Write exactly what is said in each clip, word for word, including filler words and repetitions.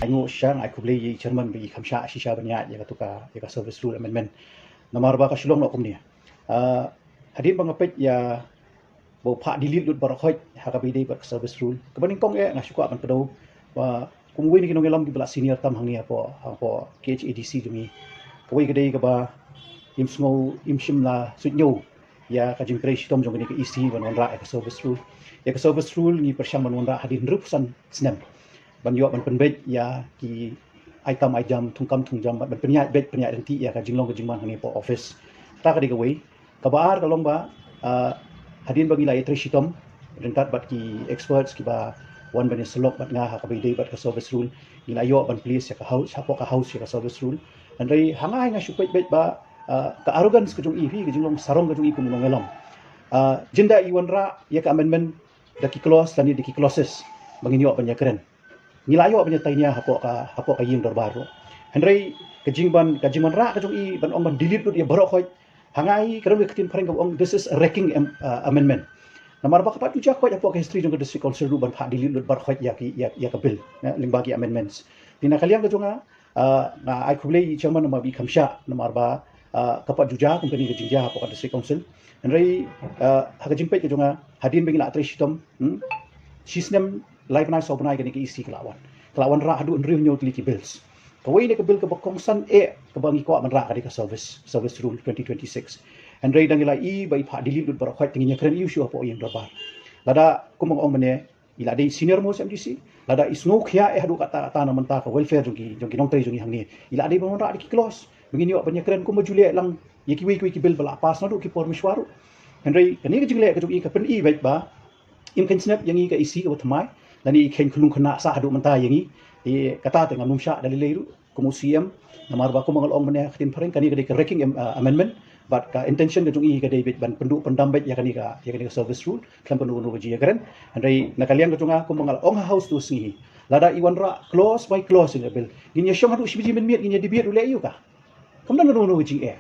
Ai nguh shisha, ai khublei ïa i chairman ba i kham shah shisha ban ïaid ïa katu ka, ïa ka service rule amendment. Namar ba ka shu long noh kumne. Ah, hadien ba nga peit ïa ba u phah delete lut baroh khoit ha kaba ïadei bad ka service rule. Kaba nyngkong eh nga shu kwah ban kdew ba kum uwei na ki nongïalam kiba la senior tam hangne hapoh, hapoh K H A D C jong ngi. Kawei ka dei kaba im sngew, im shym la suidñiew ïa ka jingtrei shitom jong kane ka E C ban wanrah ïa ka service rule. Ïa ka service rule ngi pyrshang ban wanrah hadien hynriewphew san snem ban ïoh ban pynbeit ïa ki ai tam ai jam, thungkam thungjam, ban pynïaid beit pynïaid ryntih ïa ka jinglong ka jingman hangne hapoh office. Kata ka dei kawei. Kaba ar ka long ba, ah, hadien ba ngi la ïatrei shitom ryngkat bad ki experts kiba wan ban ïasyllok bad nga ha kaba ïadei bad ka service rule, ngi la ïoh ban place ïa ka house, hapoh ka house ïa ka service rule. Hynrei ha nga nga shu peit beit ba, ah, ka arrogance ka jong i, ka jinglong sarong ka jong i kum u nongïalam. Ah, ynda i wanrah ïa ka amendment da ki clause lane da ki clauses ba ngin ïoh ban ïakren, ngi la ïoh ban ïatai nia hapoh ka, hapoh ka ïing dorbar ruh. Hynrei ka jingban, ka jingwanrah ka jong i ban ong ban delete lut ïa baroh khoit, ha nga i ka dei ka ktien phareng kaba ong, this is a wrecking am-, uh, amendment. Namar ba ka pat ju jia khoit hapoh ka history jong ka District Council ruh ban phah delete lut baroh khoit ïa ki, ïa, ïa ka bill, eh, lyngba ki amendments. Te na ka liang ka jong nga, ah, nga ai khublei ïa i chairman namar ba i kham shah, namar ba, ah, ka pat ju jia kum kane ka jingjia hapoh ka District Council. Hynrei, ah, ha ka jingpeit ka jong nga, hadien ba ngi la trei shitom, hmm, shisnem lai bnai saw bnai kane ka E C ka la wan. Ka la wanrah haduh hynriew hynñiew tylli ki bills. Kawei na ka bill kaba kongsan eh kaba ngi kwah ban rah ka dei ka service, service rule twenty twenty-six. Hynrei da ngi la i ba i phah delete lut baroh khoit, te ngin ïakren ïa u shuh hapoh ïing dorbar. Lada kum nga ong mynne, i la dei senior most M D C, lada i sngew khia eh haduh katta katta na bynta ka welfare jong ki, jong ki nongtrei jong ngi hangne, i la dei ban wanrah da ki clause ba ngin ïoh ban ïakren kumba ju leh lang ïa kiwei kiwei ki bill ba la pass naduh ki por mynshuwa ruh. Hynrei kane ka jingleh ka jong i ka pyni beit ba im kheiñ snep ïa ngi ka E C kaba thymmai, lane i kheiñ khlung khynnah sah haduh mynta ïa ngi. Te kata te ngam nym shah da lei lei ruh kum u C M, namar ba kum nga la ong mynne ha ka ktien phareng, kane ka dei ka wrecking am-, ah, amendment. Bad ka intention ka jong i ka dei beit ban pynduh pyndam beit ïa kane ka, ïa kane ka service rule khlem kano kano ka jingïakren. Hynrei na ka liang ka jong nga, kum nga la ong ha house tu sngi hi, lada i wanrah clause by clause ïa ka bill, ngin ïashong haduh shi baje mynmiet ngin ïa debate ruh leh ïa ka. Kam don kano kano ka jingeh.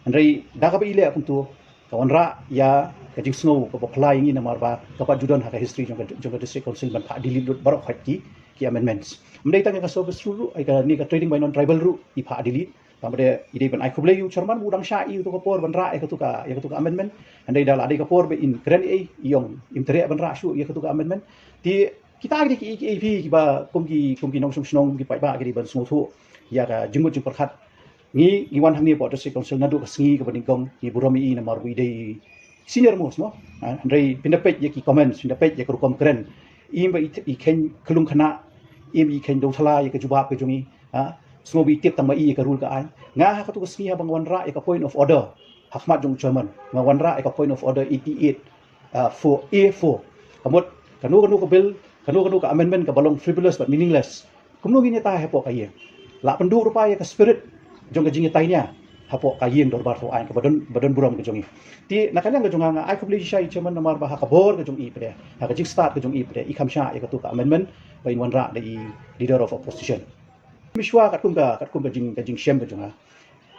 Hynrei da kaba i leh kumtu, ka wanrah ïa ka jingsngew kaba phylla ïa ngi namar ba ka pat ju don ha ka history jong ka, jong ka District Council ban phah delete lut baroh khoit ki, ki amendments. Ym dei tang ïa ka service rule ruh, ïa kane ka trading by non-tribal ruh i phah delete. Tang ba dei i dei ban ai khublei ïa u chairman ba u dang shah ïa katu ka por ban rah ïa katu ka, ïa katu ka amendment. Hynrei da la dei ka por ba in kren ei ei, i ong im treh ban rah shuh ïa katu ka amendment. Te kita ki dei ki, ki, ki, kiba kum ki, kum ki nongshong shnong, ki paidbah ki dei ban sngewthuh ïa ka jingmut jingpyrkhat. Ngi, ngi wan hangne hapoh District Council naduh ka sngi kaba nyngkong, ngi burom ïa i namar ba i dei senior most mo. Ha, hynrei phin da peit ïa ki comments, phin da peit ïa ka rukom kren. Im ba i, i kheiñ khlung khynnah, im i kheiñ dewthala ïa ka jubab ka jong i. Ha, sngew ba i tip tang ma i ïa ka rule ka aiñ. Nga ha katu ka sngi haba nga wanrah ïa ka point of order ha khmat jong u chairman, nga wanrah ïa ka point of order eighty-eight, ah, four A four. Ka mut kano kano ka bill, kano kano ka amendment kaba long frivolous bad meaningless, kumno ngin ïatai hapoh ka ïing? La pynduh ruh pat ïa ka spirit jong ka jingïatai nia hapoh ka ïing dorbar thaw aiñ kaba don, ba don burom ka jong i. Te na ka liang ka jong nga, nga ai khublei shisha ïa i chairman namar ba ha ka bor ka jong i pat de, ha ka jingstad ka jong i pat de, i kham shah ïa katu ka amendment ba in wanrah da i leader of opposition. Mynshuwa katkum ka, katkum ka jing, ka jingshem ka jong nga,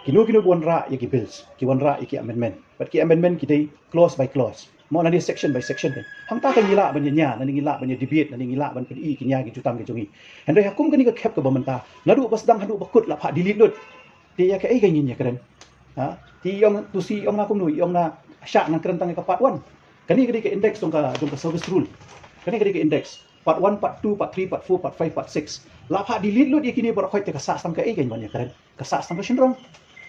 kino kino ba wanrah ïa ki bills, ki wanrah ïa ki amendment, bad ki amendment ki dei clause by clause mo, lane section by section kan. Hangta kan ngi lah ban ïa nia, lane ngi lah ban ïa debate, lane ngi lah ban pyni ki nia ki jutang ki jong ngi. Hynrei ha kum kane ka khep kaba mynta, naduh ba sdang haduh ba kut la phah delete lut. Te ïa kaei kan ngin ïakren? Ha? Te i ong, tu shi i ong na kumno, i ong na shah ngan kren tang ïa ka part one. Kane ka dei ka index jong ka, jong ka service rule. Kane ka dei ka index. Part one, part two, part three, part four, part five, part six. La phah delete lut ïa kine baroh khoit, te ka sah sdang kaei kan ban ïakren? Ka sah sdang ka shynrong.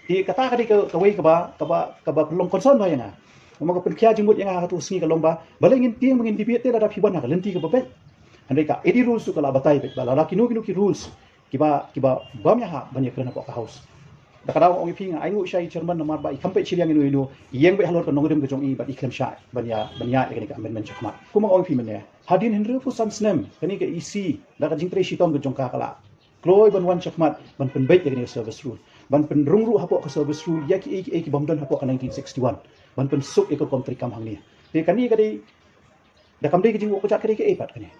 Te kata ka dei ka, kawei kaba, kaba, kaba pynlong concern ba ïa nga. Namar ka pynkhia jingmut ïa nga ha katu ka sngi ka long ba, balei ngin tieng ba ngin debate te lada phi wan ha ka lynti kaba beit? Hynrei ka A D rules tu ka la batai beit ba lada kino kino ki rules kiba, kiba bym ïahap ban ïakren hapoh ka house, da ka daw nga ong ïa phi, nga ai nguh shisha ïa i chairman namar ba i kham peit shiliang ïano ïano, i ïeng beit halor ka nongrim ka jong i bad i khlem shah ban ïa, ban ïa ïa kane ka amendment shakhmat. Kum nga ong ïa phi mynne, hadien hynriewphew san snem kane ka E C da ka jingtrei shitom ka jong ka ka la kloi ban wan shakhmat ban pynbeit ïa kane ka service rule, ban pynrung ruh hapoh ka service rule ïa kiei kiei ki bym don hapoh ka nineteen sixty-one, ban pynsuk ïa ka rukom treikam hangne. Te kane ka dei, da kam dei ka jingwad kjat ka dei kaei pat kane?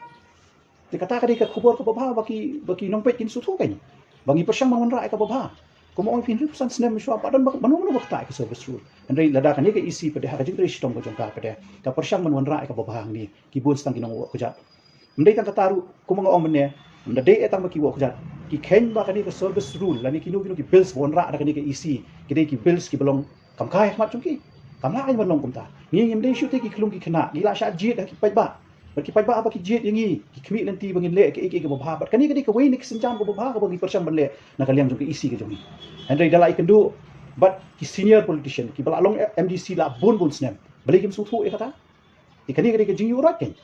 Te kata ka dei ka khubor kaba bha ba ki, ba ki nongpeit kin sngewthuh kan, ba ngi pyrshang ban wanrah ïa kaba bha. Kum nga ong ïa phi, hynriewphew san snem mynshuwa pat don ba, ba mano mano ba ktah ïa ka service rule. Hynrei lada kane ka E C pat de ha ka jingtrei shitom ka jong ka pat de, ka pyrshang ban wanrah ïa kaba bha hangne, ki bun sdang ki nongwad kjat. Ym dei tang kata ruh, kum nga ong mynne, Ym da dei tang ba ki wok jat, ki khein ba kane ka service rule lane kino kino ki bills ba wanrah da kane ka E C ki dei ki bills kiba long kam kai ha khmat jong ki. Kam lah ban long kumta. Ngi ngim dei shuh te ki khlung ki khynnah, ngi la shah jied ha ki paidbah. Bad ki paidbah ba ki jied ïa ngi, ki khmih lynti ba ngin leh kaei kaei kaba bha. Bad kane ka dei kawei na ki sienjam kaba bha kaba ngi pyrshang ban leh na ka liang jong ka E C ka jong ngi. Hynrei da la ïakynduh bad ki senior politician kiba la long M D C la bun bun snem, balei kim sngewthuh ïa kata? Te kane ka dei ka jingïuhroit kein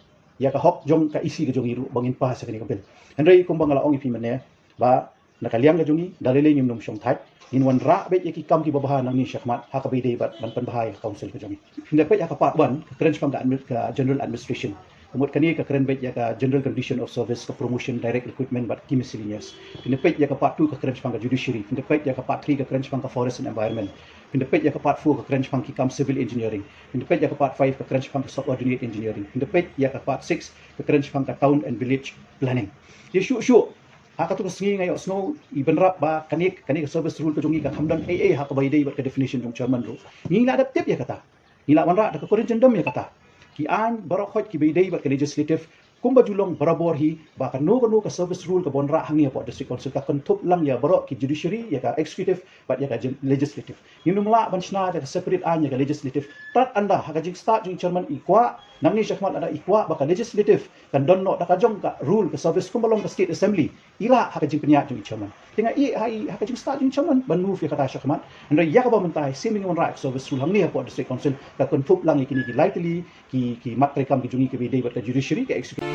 ïa ka hok jong ka E C ka jong ngi ruh ba ngin pass ïa kane ka bill. Hynrei kumba nga la ong ïa phi mynne, ba na ka liang ka jong ngi, da lei lei ngim nym shong thait, ngin wanrah beit ïa ki kam kiba bha nangne shakhmat ha kaba ïadei bad ban pynbha ïa ka council ka jong ngi. Phin da peit ïa ka part one, ka kren shaphang ka admi-, ka general administration. Ka mut kane ka kren beit ïa ka general condition of service, ka promotion, direct recruitment bad ki miscellaneous. Phin da peit ïa ka part two, ka kren shaphang ka judiciary. Phin da peit ïa ka part three, ka kren shaphang ka forest and environment. Phin da peit ïa ka part four, ka kren shaphang ki kam civil engineering. Phin da peit ïa ka part five, ka kren shaphang ka subordinate engineering. Phin da peit ïa ka part six, ka kren shaphang ka town and village planning. Ïa shuh shuh, ha katu ka sngi nga ïohsngew i bynrap ba kane, kane ka service rule ka jong ngi ka kham don ei ei ha kaba ïadei bad ka definition jong chairman ruh. Ngi la dep tip ïa kata. Ngi la wanrah da ka corrigendum ïa kata. Ki aiñ baroh khoit kiba ïadei bad ka legislative, kumba ju long barabor hi, ba kano kano ka service rule kaba wanrah hangne hapoh District Council ka kynthup lang ïa baroh ki judiciary, ïa ka executive bad ïa ka gen-, legislative. Ngim lah ban shna da ka separate aiñ ïa ka legislative. Tad ynda ha ka jingstad jong i chairman i kwah, nangne shakhmat lada i kwah ba ka legislative kan don noh da ka jong ka rule ka service kumba long ka state assembly, i lah ha ka jingpynïaid jong i chairman. Te nga ïeh ha i, ha ka jingstad jong i chairman ban move ïa kata shakhmat. Hynrei ïa kaba mynta hi, shisien ngi wanrah ka service rule hangne hapoh District Council, ka kynthup lang ïa kine ki lai tylli ki, ki mat treikam ki jong ngi kiba ïadei bad ka judiciary, ka executive.